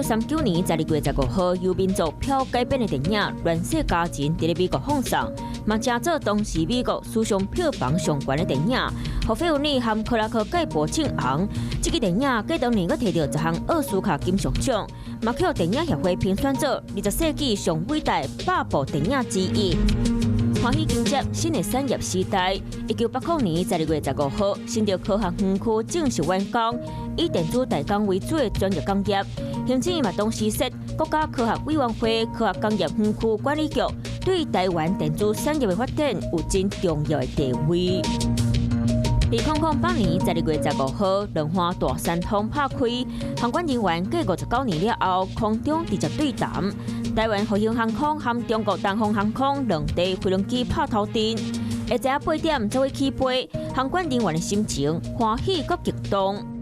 1939年12月15號，由民族票改編的電影《亂世佳人》佇咧美國放送，嘛成做當時美國史上票房上懸的電影，予費溫尼和克拉克蓋博唱紅。這支電影過當年閣提著十項奧斯卡金像獎，嘛予電影協會評選做20世紀上偉大百部電影之一。歡喜迎接新的產業時代。1980年12月15號，新竹科學園區正式完工，以電子代工為主的專業工業。行政院嘛同時設國家科學委員會科學工業園區管理局，對台灣電子產業的發展有真重要的地位。2008年12月15號，蓮花大山風拍開，航管人員過59年了後，空中直接對談。台灣復興航空和中國東方航空兩台飛行機拍頭陣，下晝8點做伙起飛，航管人員的心情歡喜閣激動。